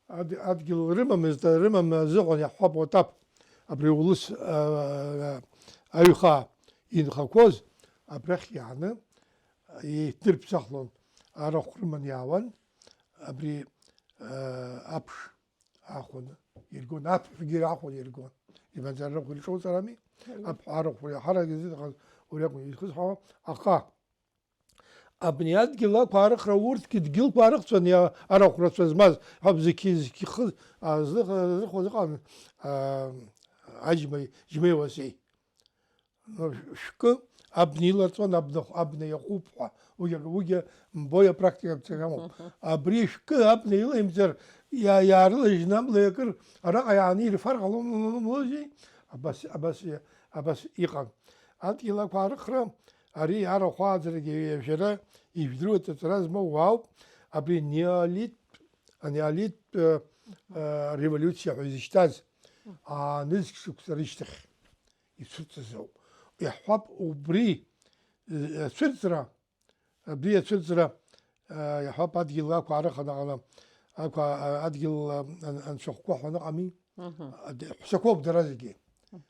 ад-, адгьыл рымамызт, рымам азыҳәан иаҳҳәап, Отаԥ, абри улыс, аа, аҩхаа инхақәоз абрахь иааны еиҭнырԥсахлон, арахә рыманы иаауан, абри, аа, аԥш аахәаны иргон, аԥҳәгьы аахәаны иргон. Имаӡара рахә ирҿоуҵарами? Мм. Аԥҳә арахә иаҳарак изыҭахаз уи акәын изхысҳәаауа, аха абни адгьыл ақәаарыхра урҭгьы дгьылқәа аарыхцәан, иа-, арахә рацәа змаз, ҳәа бзықь-, зқьы-, хы-, а, зыҟ-, зыҟаз ыҟан, а, аџьмеи, џьмеи уасеи. Ну, шәкы абна иларҵон, абна хә-, абна иаҟәуп ҳәа. Уигьы, уигьы мбои апрактика бцагамоуп. Абри шәкы абна илаимҵар, иа-, иаарылажьны амла иакыр, араҟа иааны ирфар ҟаломызеи? Абас, абас, абас иҟан. Адгьыл ақәаарыхра, ари арахә ааӡарагьы ҩажәара ижәдыруеит, аҵара змоу уаауп. Абри неолит, анеолиттә, э, э, револиуциа ҳәа изышьҭаз, аа, нызқь шықәса рышьҭахь ицәырҵыз ауп. Иаҳҳәап, убри, э, ацәырҵра, абри ацәырҵра, э, иаҳҳәап, адгьыл ақәаарыхра анаҟала, ақәа-, адгьыл, э, ан-, анцәахәқәа ҳәа аныҟами, Мгм. Ад-, ҳәсақәоуп дара зегьы. Мгм.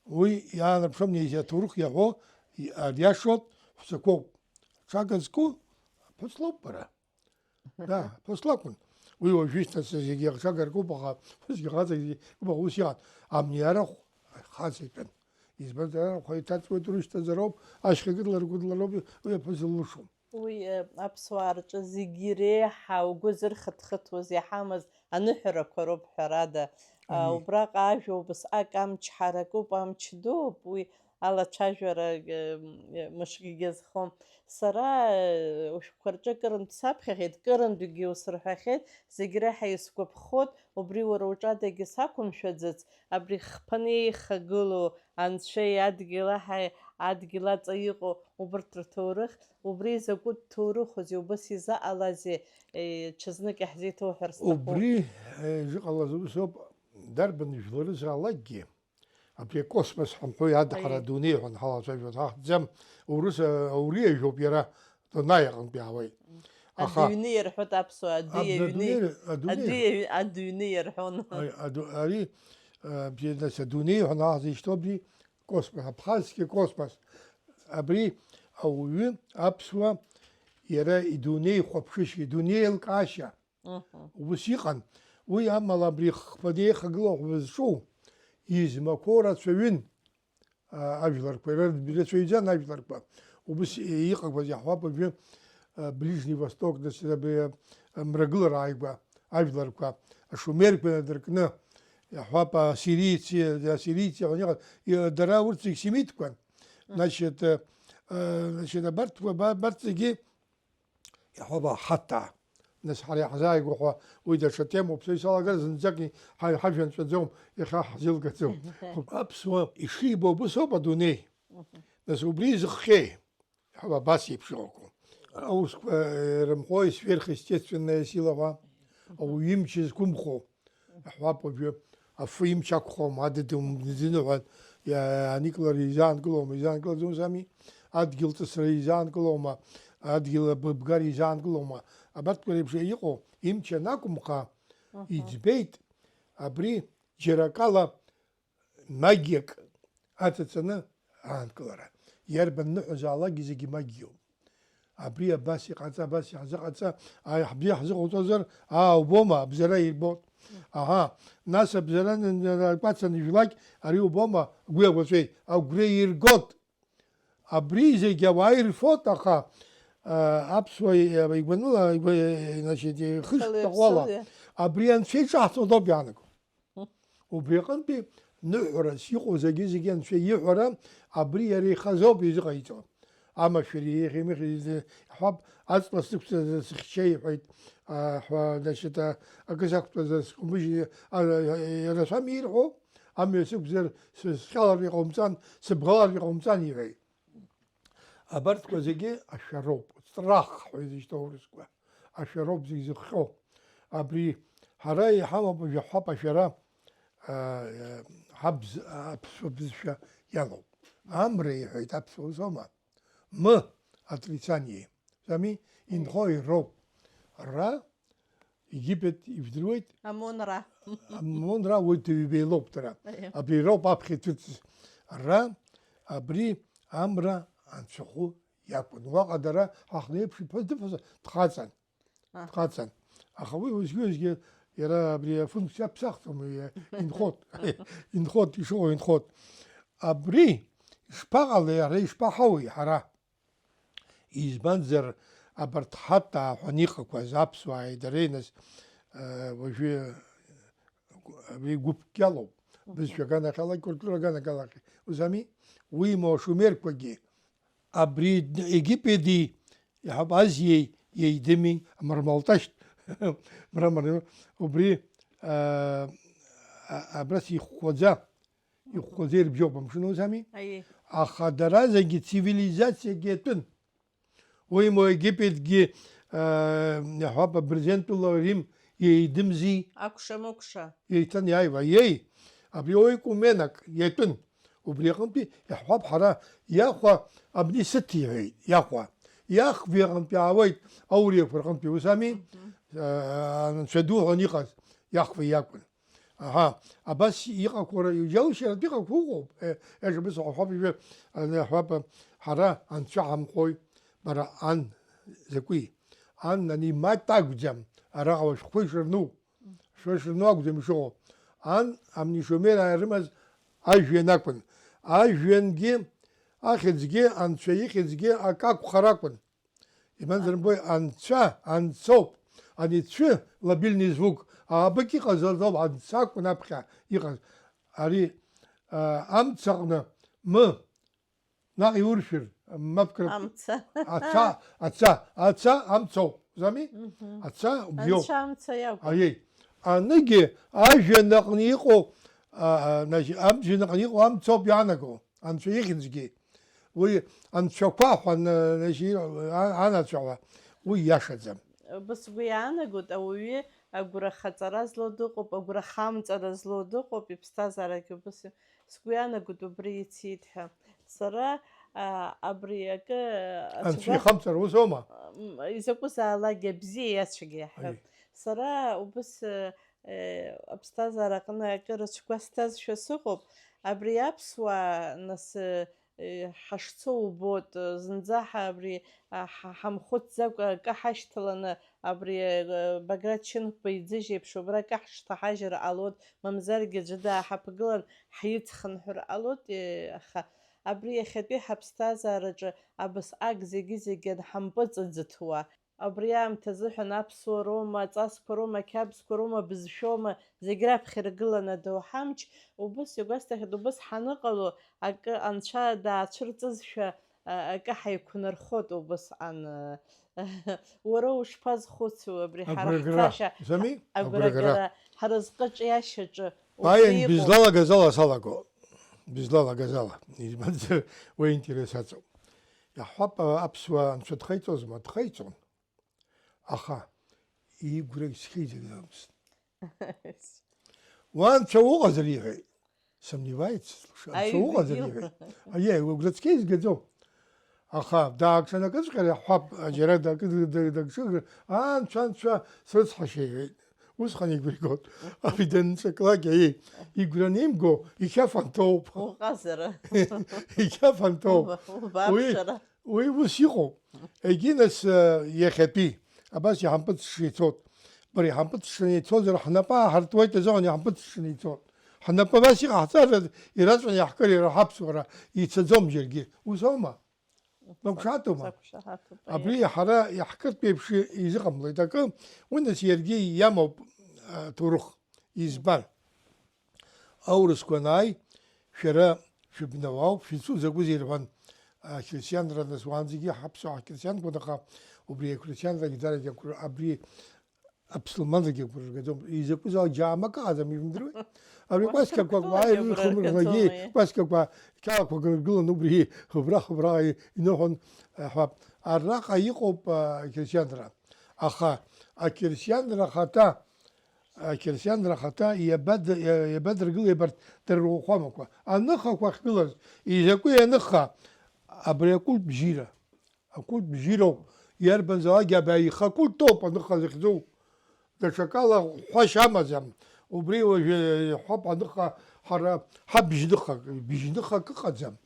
Уи иаанарԥшуам, неиза аҭоурых иаҳәо, и-, ариашоуп, ҳәсақәоуп. Ҽага зку ԥҳәыс лоуп бара. Да, ԥҳәыс лакәын. Уи уажәы ишьҭаз зегьы ахшак аркуп, аха усгьы хаҵа зегьы ркуп, аха ус иҟан. Абни арахә хаҵа итәын. Избанзар, арахә иҭаҵуеит, рышьҭазароуп, ашьха кыдлар кыдлароуп, уи аԥҳәыс лылшом. Уи, э, аԥсуаа рҿы зегьы реиҳа угәы зырхыҭхыҭуаз, иҳамаз аныҳәарақәа роуп, ҳәарада. Ани. Убраҟа ажәа убасҟак амч ҳаракуп, амч дууп, уи алацәажәара, э, мышкгьы азхом. Сара, э, ушәҟәқәа рҿы кырынтә саԥхьахьеит, кырынтәгьы усырҳәахьеит, зегь реиҳа исгәаԥхоит, убри уара уҿадагьы сақәымшәаӡац, абри хԥаны еихагылоу анцәеи адгьыли аҳа-, адгьыл аҵа иҟоу убырҭ рҭоурых, убри закәытә ҭоурыхузеи, убас изаҟалазеи, э, ҽазнык иаҳзеиҭоуҳәар сҭахуп. Убри, э, зыҟалаз ус ауп, дарбан жәларызаалакгьы, абри акосмос ҳамҳәои, ада ҳара Аиеи. Адунеи ҳәа анҳалацәажәоз ҳахьӡӡам, урыс, ауриа жәоуп иара, Дунеи аҟынтә иаауеит. Аха Адыҩны ирҳәоит аԥсуаа, адәи аб-, аҩны, адунеи, адунеи. Адәи аҩ-, адыҩны ирҳәон. Аи, аду-, ари, а, бзиа, нас, адунеи ҳәа наҟ зышьҭоу абри космос, абхазский космос. Абри ауаҩы, аԥсуа, иара идунеи хәаԥшышьа, идунеи еилкаашьа. Мгм. Ус иҟан. Уи амала абри хԥа деихагыла ҳәа зҿу, измақәоу рацәаҩын. А, ажәларқәа, ирырб-, ирацәаҩӡан ажәларқәа. Убыс иҟақәаз иаҳҳәап, уажәы, а, Ближний Восток, нас, абри, а, мрагылара ааигәа ажәларқәа, ашумерқәа инадыркны, иаҳҳәап, асирийци, асирийци ҳәа иҟаз, и-, дара урҭ зегь семитқәан. Мгм. Значит, а, а, значит, абарҭқәа, ба-, абарҭ зегьы Иаҳҳәап, аҳаҭаа. Нас ҳара иаҳзааигәахо уи даҽа темоуп, са исалагар зынӡак ҳа-, ҳажәа нҵәаӡом, иахьа ҳзеилгаӡом. Аԥсуа ишибо убыс ауп адунеи. Нас убри изыхҟьеи? Иаҳҳәап, абас еиԥш иҟақәоу. Аурысқәа, э, ирымҳәои сверхъестественная сила ҳәа? Ауаҩы имч зқәымхо. Иаҳҳәап, уажәы афы имч ақәхом, адыд умӡыны ҳәа, иа-, аниклар изаанкылома, изаанкылаӡом сами, адгьыл ҵысра изаанкылома, адгьыл абыбгар изаанкылома, абарҭқәа реиԥш иҟоу имч анакәымха, Аҳа. Иӡбеит, абри џьара акала магиак аҵаҵаны аанкылара. Иарбан ныҳәазаалакгьы зегьы магиоуп. Абри абас иҟаҵа, абас иаҳзыҟаҵа, ааи, ҳбжьы ҳзыҟауҵозар, аа, убома, абзара ирбот. Аҳа, нас абзара н-, н-, акәац анжәлак, ари убома, агәи агәаҵәеи, агәра иргот. Абри зегь ауаа ирфот, аха, а, аԥсуа, а, игәаныла, игәа-, значит, ихышьҭахәала, Хылҩаԥсылҩа. Абри анцәа иҿаҳҵо доуп иаанаго. Убри аҟынтәи ныҳәарас иҟоу зегьы-зегьы анцәа иҳәара, абри иара ихазоуп изыҟаиҵо. Амашәыр еиӷьимыӷьи иҳәап, аҵла сықәҵазар сыхьча иҳәеит, а, ҳәа, значит, а, акы сақәтәазар сҟәыбыжь, а, а, рацәами ирҳәо, амҩа сықәзар, с-, схьалар иҟаумҵан, сыбӷалар иҟаумҵан иҳәеит. Абарҭқәа зегьы ашәароуп, страх ҳәа изышьҭоу аурысқәа, ашәароуп зегь зыхҟьо. Абри ҳара иҳамоуп, жәаҳәап, ашәара, а, ҳабз-, аԥсуа бызшәа иалоуп. Амра иҳәеит аԥсуа узоума? М, отрицание. Сами, инхо ироуп. Ра, Египет ижәдыруеит? Амонра. Амонра уи ҩба еилоуп дара. Аиеи. Абри роуп аԥхьа иҭыҵыз. Ра, абри амра анцәахәы иакәын. Уаҟа дара ҳахны еиԥш иԥҳәыс дыфазар дхаҵан. А. Дхаҵан. Аха уи уажәгьы-уажәгьы иара абри афункциа аԥсахӡом, уи инхот. Инхот, ишыҟоу инхот. Абри ишԥаҟалеи, ара ишԥаҳауеи ҳара? Избанзар, абарҭ ҳаҭаа ҳәа иҟақәаз аԥсуааи дареи нас, э, уажәы абри гәыԥк иалоуп. Мгм. Бызшәа аганахьала, культура аганагалахьа. Узами? Уимоу ашумерқәагьы, абри Египети, иаҳауп, Азиеи, еидыми, амармалташьт, мрамор, убри, э, а-, абрас ихәхәаӡа, ихәхәаӡа ирбжьоуп амшын, узами? Аиеи. Аха дара зегьы цивилизациагьы иатәын. Уимоу Египетгьы, э, иаҳҳәап, абырзентәыла Рим еидымзи. Акәша-мыкәша. Еиҭан иааиуа, иеи, абри оекуменак иатәын. Убри аҟынтәи иаҳҳәап, ҳара иахәа абни сыҭ иҳәеит, иахәа. Иахв иҟынтәи аауеит, ауриақәа рҟынтәи, ус ами? Мгм. Э, анцәа ду ҳәа иҟаз, иахва иакәын. Аҳа, абас иҟақәоу ра-, иџьалшьаратә иҟақәоу ыҟоуп. Е, еиҿабыс ҳәа ҳәа, ҳәа, ҳара анцәа ҳамхои, бара ан закәи? Ан ани мат акәӡам, Араҟа уа шәҟәқәа ишырну, шәа шырну акәӡам ишыҟоу. Ан, амни шумер аарымаз ажәҩан акәын. Ажәҩангьы, ахьӡгьы, анцәа ихьӡгьы акы акәхар акәын. Ибанзар, аҳа, бой, анцәа, анцәоуп. Ани цәы, лабильный звук, аабык иҟаз азоуп, анцәа акәын аԥхьа иҟаз. Ари, а, амца аҟны, мы, наҟ иуршәыр, мап кра-, Амца. Аца, аца, аца, амцоуп, зами? Мгм. Аца убриоуп. Анцәа амца иакәын. Аиеи. Аныгьы ажәҩан аҟны иҟоу, а, а, значит, ажәҩан аҟны иҟоу амцоуп иаанаго, анцәа ихьӡгьы. Уи анцәақәа ҳәа, а, значит, а, анацәа ҳәа, уи иашаӡам. Бысгәы иаанагоит, ауаҩы агәра хаҵара злоу дыҟоуп, агәра хамҵара злоу дыҟоуп, иԥсҭазаарагьы убыс. Сгәы иаанагоит убри ицеит ҳәа. Сара, а, абри акы, а, Анцәа ацәгәаҳ-, ихамҵар ус аума? М, изакәызаалакгьы абзиа иацәгьа ҳәа. Аи. Сара убыс, э, э, аԥсҭазаара аҟны акы рыцәгәасҭазшәа сыҟоуп. Абри аԥсуаа, нас, э, э, ҳашцо убоит, э, зынӡа ҳа-, абри, а, ҳа-, ҳамхәыцӡакәа акы ҳашьҭаланы, абри, э, Баграт Шьынқәба иӡыжь еиԥш убра акы ҳшҭаҳажьыр ҟалоит, мамзаргьы аӡәы дааҳаԥгылан ҳицхынҳәыр ҟалоит, э, аха абри иахьатәи ҳаԥсҭазаараҿы абасҟак зегьы-зегьы анҳампыҵыӡыҭуа, абри аамҭа азыҳәан аԥсуа роума, аҵасқәа роума, ақьабзқәа роума, бызшәоума, зегь раԥхьа иргыланы адоуҳа амч, убыс игәасҭахьеит, убыс ҳаныҟало, акы анцәа даацәырҵызшәа, а, акы ҳаиқәнархоит убысҟан, а, уара ушԥазхәыцуа абри ҳара Агәрагара. Ҳцашьа, Зами? Агәрагара, Агәрагара. Ҳара зҟыҿиашьаҿы убри Паин иҟоуп. Бызлалагазала салаго. Бызлалагазала. Избанзар, уи интерес аҵоуп. Иаҳҳәап, а, аԥсуа анцәа дхеиҵозма? Дхеиҵон. Аха игәра исхьеит зегь рымст. Уа анцәа уҟазар иҳәеит. Сомневается, слушай, анцәа Аҩбагьы уҟазар иҳәеит. Аиеи, уи гәра цқьа изгаӡом. Аха даагҽанакыҵәҟьар иаҳҳәап, џьара дакы-, д-, д-, дагҽыгр, анцәа, анцәа, срыцҳашьа иҳәеит. Усҟан игәра игот. Абри даныҵаклак, аиеи, игәра анимго, иқьаф анҭоуп. Уҟазара. Иқьаф анҭоуп. Уба-, убаԥшара. Уи, Уи ус иҟоуп. Егьи нас, э, иахьатәи, абас иҳампыҵшша ицот. Бара иҳампыҵшаны ицозар, ҳнапы ааҳартуеит азыҳәан иҳампыҵшаны ицот. Ҳнапы абас иҟаҳҵар, ираҵәаны иаҳкыр, иара ҳаԥсуара ицаӡом џьаргьы. Ус аума? Мақәшаҳаҭума? Сақәшаҳаҭуп, Абри аиеи. Ҳара иаҳкыртә еиԥш изыҟамлеит акы, уи нас иаргьы иамоуп, э, аҭоурых. Избан? Аурысқәа анааи, шәара шәыбнауаауп, шәызцу закәызеи рҳәан, ақьырсианра нас уаанӡагьы ҳаԥсуаа ҳқьырсианқәан, аха убри ақьырсианрагьы дарагьы ақәр-, абри аԥсылманрагьы агәра ргаӡом. Изакәызаалак џьаамак ыҟаӡам, ижәымдыруеи? Абри Кәасқьақәак уааир, Кәасқьақәак рыхәмаррагьы, ргаӡомеи? Кәасқьақәа қьалақәак ргыланы убри ӷыбра-хыбраҟа иныҳәон, аҳәап. Араҟа иҟоуп, а, ақьырсианра. Аха ақьырсианра ахаҭа Ақьырсианра ахаҭа иабад-, иа-, иабадыргылеи абарҭ дара руахәамақәа? Аныхақәа ахьгылаз, изакәи аныха? Абри акульт бжьира. Акульт бжьироуп. Иарбанзаалакгьы абри аиха культ ауп аныха захьӡу. Даҽакала ҳәашьа амаӡам. Убри уажәы иҳәап аныха, ҳара ҳабжьныха, бжьныхак ыҟаӡам.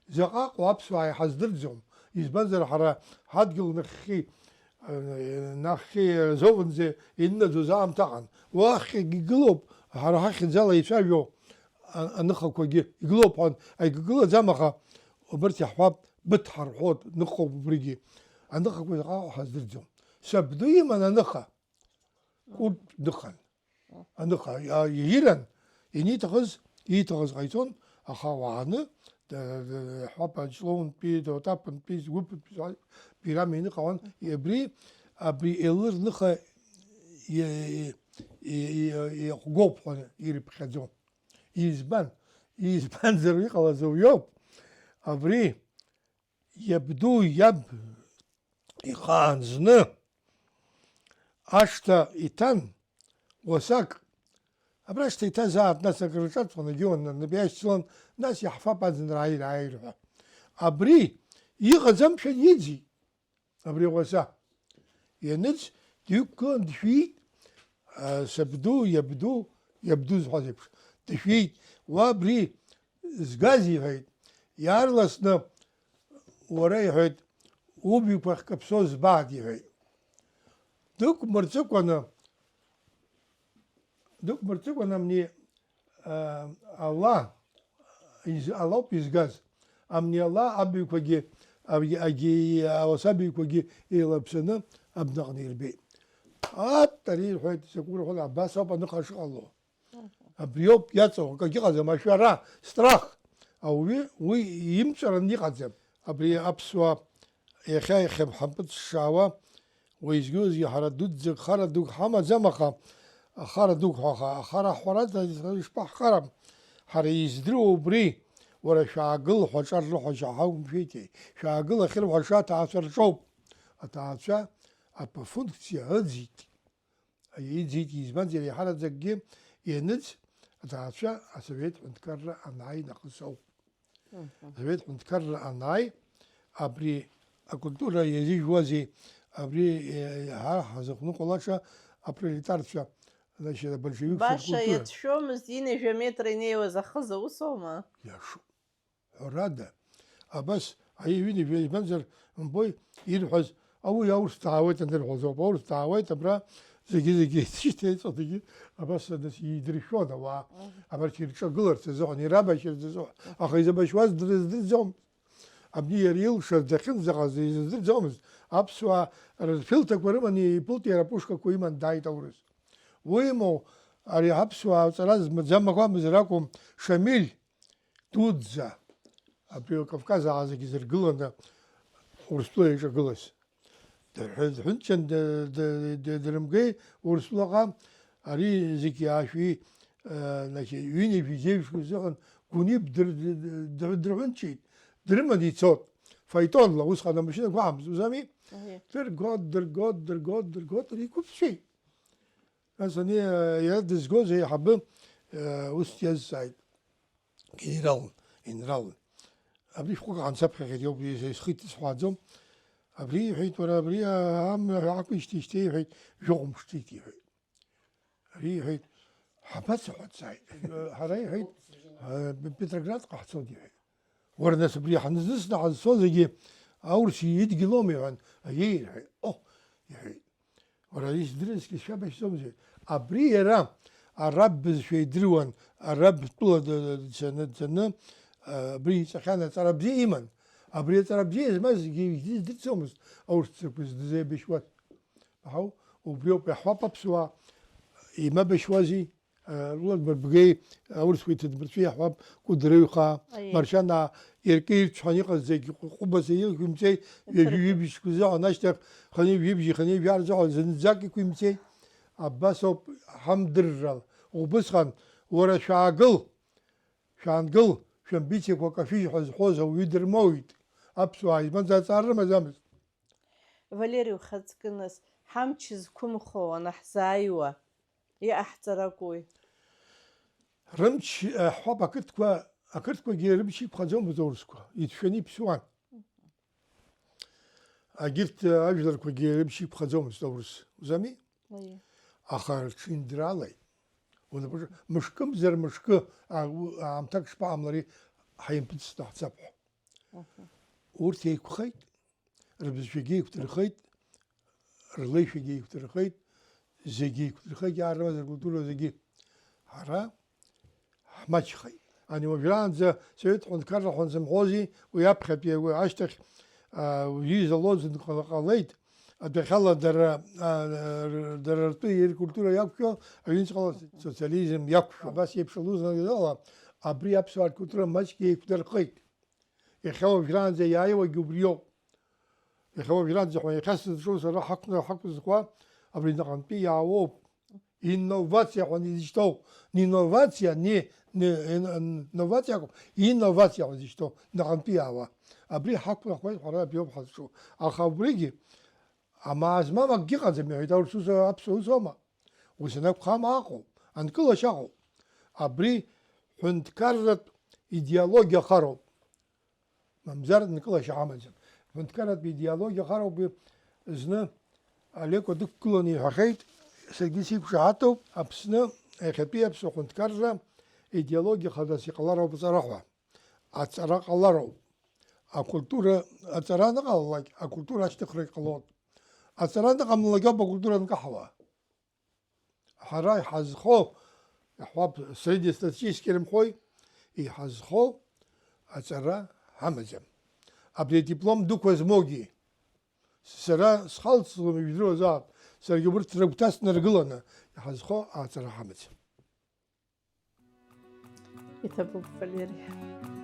Заҟа ыҟоу аԥсуаа иҳаздырӡом, избанзар, ҳара ҳадгьыл нахьхьи, э, нахьхьи азовнӡа инынаӡоз аамҭа аҟан. Уахь игылоуп, ҳара ҳахьӡала ицәажәо а-, аныхақәагьы игылоуп ҳәа, егьгылаӡам, аха убарҭ иаҳҳәап, быҭ ҳарҳәоит, ныхоуп убригьы. Аныхақәа заҟа ыҟоу ҳаздырӡом. Сабду иман аныха. Кәыртә дыхан. Аныха, а, иран, ианиҭахыз, ииҭахыз ҟаиҵон, аха уааны, д-, д-, ҳәап, Аҷлоунтәи, Доутапынтәи, Гәыԥынтәи, бирам иныҟауан, абри, абри Елыр ныха и-, и-, и-, и-, иахәгоуп ҳәа ирыԥхьаӡон. Избан? Избанзар иҟалаз уиоуп. Абри иабду иаб ихаан зны ашҭа иҭан уасак, абра ашҭа иҭазаап, нас акрырҿаҵуан, егьиуан, нап иашьцылан, нас иаҳфап аӡынра ааир, ааир ҳәа. Абри иҟаӡам, мшәан, иӡит, абри ауаса. Ианыӡ, дҩықәгылан дшәиит, а, сабду, иабду, иабду зҳәаз еиԥш, дышәиит, уа абри згаз, иҳәеит, иаарласны уара, иҳәеит, убаҩқәа ахькаԥсоу збааит, иҳәеит. Дықәмырҵыкәаны, дықәмырҵыкәаны амни, а, ала, из-, алоуп изгаз. Амни ала абаҩқәагьы, агьи, агьи, ауасабаҩқәагьы еилаԥсаны абнаҟны ирбеит. Ат, ари ирҳәоит, закәу рҳәоит, абас ауп аныха шыҟало. Абриоуп иаҵоу, акгьы ыҟаӡам, ашәара, страх. Ауаҩы уи имҵәараны иҟаӡам. Абри аԥсуаа иахьа иахьа ҳампыҵшаауа, уеизгьы-уеизгьы ҳара дуӡӡак, хара дук ҳамаӡам, аха ахара дук ҳәа, аха ахара ҳәарада ишԥаҳхарам? Ҳара издыруа убри, уара шәаагыл ҳәа аҿар рыҳәа ҳақәымшәеитеи, шәаагыл ахьырҳәаша аҭаацәа рҿоуп. Аҭаацәа апфункциа ыӡит. Иӡит, избанзар, еиҳараӡакгьы ианыӡ, аҭаацәа асовет ҳәынҭқарра анааи нахыс ауп. Мгм. Асовет ҳәынҭқарра анааи, абри акультура иазыжәуазеи, абри, э, ҳа ҳазыхәныҟәалаша апролетарцәа, значит, абольшевикцәа Баша ркультура. Иацәшәомызт, ҩынҩажәа метра инеиуаз ахыза, ус аума? Иашоуп. Ҳәарада, абас аиҩынҩажәа, избанзар, умбои, ирҳәаз, ауи аурыс даауеит анырҳәоз ауп, аурыс даауеит, абра зегьы-зегьы еицышьҭеиҵо, зегьы абас, нас, идыршәон ауаа, Мгм. Абарҭ ирҿагыларц азыҳәан, ирабашьырц азыҳәан, аха изабашьуаз дрыздырӡомызт. Абни иара илшаз дахьынӡаҟаз изыздырӡомызт. Аԥсуаа рфилҭақәа рыманы иԥылт, иара апушкақәа иман дааит аурыс. Уимоу, ари аԥсуаа аҵара змаӡам акәамзар акәым, Шамиль, дуӡӡа, абри Кавказ аҟа зегьы зыргыланы Урыстәыла иҿагылаз. Дҳәынҷан дрымгеи Урыстәылаҟа ари зегьы аашәи, э, значит, ҩынҩажәи зеижәго рзыҳәан Гәыниб дыр-, дыр-, дырҳәынҷеит, дрыманы ицот. Фаетонла, усҟан амашьынақәа аамызт, узами? Аиеи. Дыргот, дыргот, дыргот, дыргот, ари иқәыԥшәеит. Нас ани, э, иара дызгоз аиҳабы, э, ус диазҵааит. Генерал, генерал. Абри шәҟәык ҳанцаԥхьаҟагьы ауп, схы иҭысҳәааӡом. Абри иҳәеит, уара, абри, а, амҩа ҳәа ақәишьҭижьҭеи, иҳәеит, жәохә мшы ҵит, иҳәеит. Ари иҳәеит, ҳабацо ҳәа дҵааит. Ҳара, иҳәеит, а, Петроградҟа ҳцоит, иҳәеит. Уара, нас, абри ҳанзнысны ҳазцо зегьы аурыс идгьылоума, иҳәан, аиеи, иҳәеит. О, иҳәеит. Уара, исдырызгьы шәабашьӡомызеи? Абри иара араб бызшәа идыруан, араб тәыла д-, д-, дцаны, дцаны, а, абри иҵахьан, аҵара бзиа иман. Абри аҵара бзиа змаз зегьы издырӡомызт аурыс закәыз дызеибашьуаз. Аҳау, убриоуп, иаҳҳәап аԥсуаа, имабашьуази? Рулак Барбгеи, аурысқәа иҭыдбырцәы иаҳҳәап, Кәыдры аҩхаа, Аиеи. Маршьанаа иркеирцәҳан иҟаз зегь ҟәыбаса иқәимҵеи, ҩажәи Иҭырқәа. Ҩыбжь шықәса аҟанаҵәҟьа, хынҩажәи ҩыбжь, хынҩажәи жәаа рзыҳәан зынӡак иқәимҵеи. Абас ауп ҳамдыррала. Убысҟан, уара шәаагыл, шәаангыл, шәамбициақәа кашәыжь ҳәа зҳәоз ауаҩы дырмоуит. Аԥсуаа, избанзар, аҵара рымаӡамызт. Валери, ухаҵкы нас, ҳамч зқәымхо анаҳзааиуа, иҟаҳҵар акәуи? Рымч, э, ҳҳәап, ақырҭқәа, ақырҭқәагьы рымч иқәхаӡомызт аурысқәа, иҭшәаны иԥсуан. Егьырҭ, э, ажәларқәагьы рымч иқәхаӡомызт аурыс, узами? Уи. Аха рҽиндралеит. Унапаҿы мышкымзар мышкы, а, у-, аамҭак шԥаҟамлари, ҳаимпыҵысны ҳцап ҳәа. Мгм. Урҭ еиқәхеит. Рыбызшәагьы еиқәдырхеит, рлеишәагьы еиқәдырхеит, зегьы еиқәдырхеит, иаарымаз ркультура зегьы. Ҳара ҳмаҷхеит. Ани уажәраанӡа Совет ҳәынҭқарра ҳәа анзымҳәози, уи аԥхьатәи, уи ашьҭахь, аа, уажәы изалоз нк-, ҟалеит, адәахьала дара, аа, дара ртәы ркультура иақәшәо, аҩныҵҟала социализм иақәшәо. Абас еиԥш алузанагала абри аԥсуаа ркультура маҷк еиқәдырхеит. Иахьа уажәраанӡа иааиуагьы убриоуп. Иахьа уажәраанӡа ҳәа, иахьа сызҿу сара ҳақәны ҳақәызхуа абри наҟынтәи иаауоуп. Инновациа ҳәа изышьҭоу. Не инновациа, не, ин-, ин-, инновациа акәым, инновациа ҳәа изышьҭоу, наҟынтәи иаауа. Абри ҳақәнахуеит ҳәа, абриоуп ҳазҿу. Аха убригьы, амаа змам акгьы ыҟаӡам, иҳәеит, аурыс ус, аԥсуа ус аума? Ус анакәха, ма аҟоуп, анкылашьа аҟоуп. Абри ҳәынҭқарратә идеологиа хароуп. Мамзар нкылашьа ҳамаӡам. Ҳәынҭқарратә идеологиа хароуп. Зны Алеко дықәгыланы иҳәахьеит, саргьы сиқәшаҳаҭуп, Аԥсны иахьатәи аԥсуа ҳәынҭқарра идеологиа хадас иҟалароуп аҵара ҳәа. Аҵара ҟалароуп. Акультура аҵара аныҟалалак, акультура ашьҭыхрагь ҟалоит. Аҵара аныҟамлалак ауп акультура анкаҳауа. Ҳара иҳазхо, иаҳҳәап, среднестатистически рымҳәои, иҳазхо аҵара ҳамаӡам. Абри адиплом дуқәа змоугьы, сара схалҵлом, ижәдыруазаап, саргьы урҭ рыгәҭа снаргыланы, иҳазхо аҵара ҳамаӡам. Иҭабуп, Валери.